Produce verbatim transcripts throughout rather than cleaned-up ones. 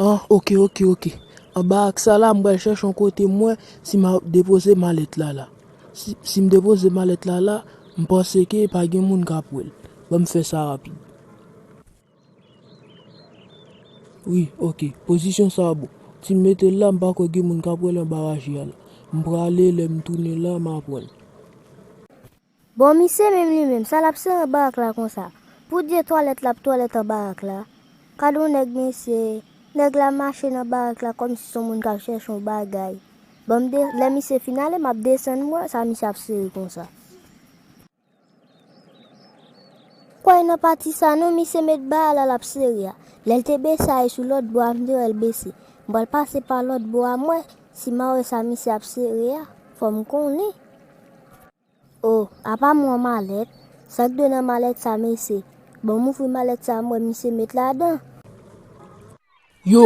Ah, oke, oke, oke. Anba ak sa la, m pral chèche yon kote m wè si m a depoze malèt la la. Si, si m depoze malèt la la, m panse ke pa gen moun k ap wè l. Ban m fè sa rapid. Wi, oke. Pozisyon sa a bon. Si m mete l la, m pa kwè gen moun k ap wè l anba raje a la. M prale, lè m tounen la, m a pran l. Bon, misye menm li menm, sa l ap sere anba ak la konsa? Poudye twalèt l ap twalèt anba ak la? Gad yon nèg, mesye. Nèg la mache nan barak la kòmsi se yon moun k ap chèche yon bagay. Ban m de, lè misye fin ale, m ap desann m wè sa misye ap sere konsa. Kwè nan pati sa non, misye met bagay la l ap sere a. Lè l te bese a, e sou lòt bò a m te wè l bese. M pral pase pa lòt bò a m wè si m a wè sa misye ap sere a. Fò m konnen. O, apa m wè malèt? Sa k dwe nan malèt sa, mesye? Ban m ouvri malèt sa, m wè misye met ladan. Yo,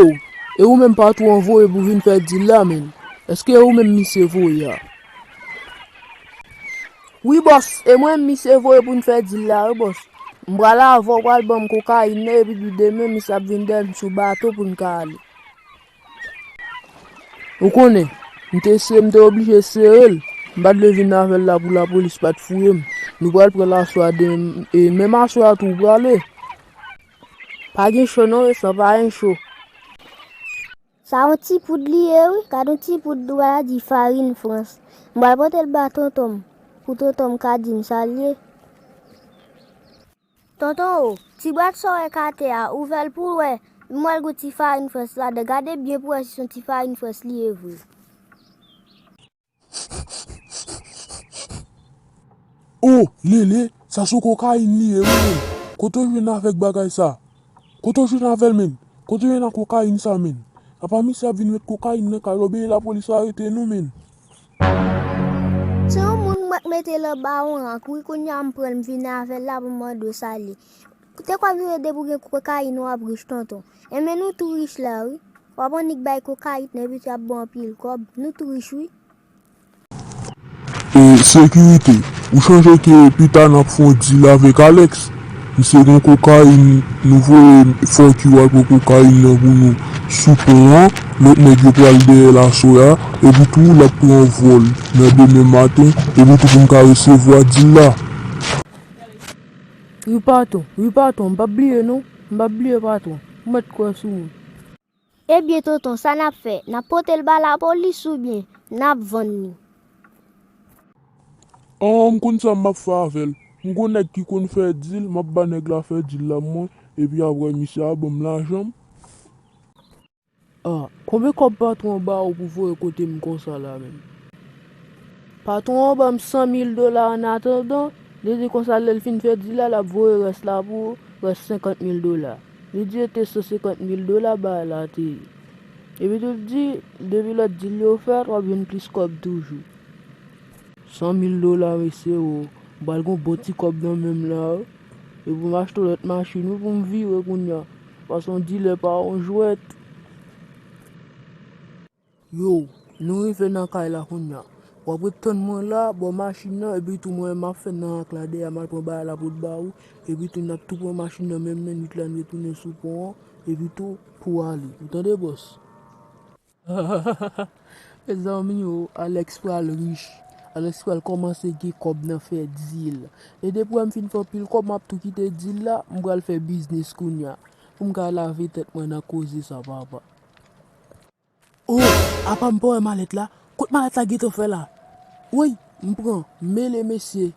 e ou menm patwon an voye pou vin fè dil la, menn? Èske e ou menm misye voye a? Wi, bòs, e mwen misye voye pou n fè dil la, wi, bòs. M pral avè w, pral ban m kokayin nan, epi tou demen, misye ap vin dèyè m sou bato pou n ka ale. Ou konnen, m te se, m te oblije sere l. M pa t vle vin avè l la pou lapolis pa t fouye m. Nou pral pran l aswè a, e menm aswè a tou ou prale. Pa gen cho non, Resan, pa gen cho. Sa yon ti poud li ye, wi. Gad yon ti poud, ou pral di farin Frans. M pral pote l ba tonton m, pou tonton m ka di m sa l ye. Tonton o, ti bwat sa w wè k atè a, ouvè l pou w wè. M wè l gon ti farin Frans ladan. Gade byen pou w wè si se yon ti farin Frans li ye vre. O, Lele, sa se kokayin li ye, wi, menn. Kote w jwenn avèk bagay sa? Kote w jwenn avè l, menn? Kote w jwenn ak kokayin sa, menn? Apa misye ap vin met kokayin nan kay la, oubyen lapolis arete nou, menn? Se yon moun mwen k mete l anba yon rank, wi, kounye a m pran l, m vini avè l la pou m mande w sa l ye. Ou te kwè vire depi w gen kokayin w ap rich, tonton. Enben, nou tou rich la, wi. W ap annik bay kokayin, epi tou y ap ba w anpil kòb. Nou tou rich, wi. E, sekirite, ou chonje ke pita n ap fè yon dil avèk Alex? Misye gen kokayin, nou voye fòk yo al pran kokayin nan pou nou sou pon an. Lòt nèg yo pral dèyè l aswè a, epi tou l ap pran vòl nan demen maten, epi tou pou n ka resevwa dil la. Wi, patwon, wi, patwon, m p ap bliye non, m p ap bliye, patwon, m mèt kwè sou mwen. Ebyen, tonton, sa n ap fè? N ap pote l ba lapolis oubyen n ap vann li? An, m konn sa m ap fè avè l. M gon nèg ki konn fè dil, m ap ba nèg la fè dil la mwen, epi apre misye a ban m lajan m. A, konbyen kòb patwon an ba ou pou voye kote m konsa la menm? Patwon an ban m san mil dola annatandan, li di konsa lè l fin fè dil la, l ap voye rès la pou ou, rès senkant mil dola. Li di se te san senkant mil dola bagay la te ye. Epi tou l di, depi lòt dil yo fèt, w ap jwenn plis kòb toujou. San mil dola, mesye o, m pral gon bon ti kòb nan men m la, wi. Epi m achte lòt machin, wi, pou m vire kounye a. Paske yon dilè pa yon jwèt. Yo, nou rive nan kay la kounye a. W ap ret tann mwen la, bò machin nan, epi tou mwen m ap fè nan rak la dèyè, m al pran bagay la pou l ba ou, epi tou n ap tou pran machin nan menm mennit la, n retounen sou pon an, epi tou pou ale. Ou tande, bòs? Mezanmi o, Alex pral rich. Alex pral kòmanse gen kòb nan fè dil. E depi w wè m fin fè anpil kòb, m ap tou kite dil la, m pral fè biznis kounye a. Pou m ka lave tèt mwen nan koze sa, papa. O, apa m pa wè malèt la? Kot malèt la gentan fè la? Woy, m pran, m mele mesye.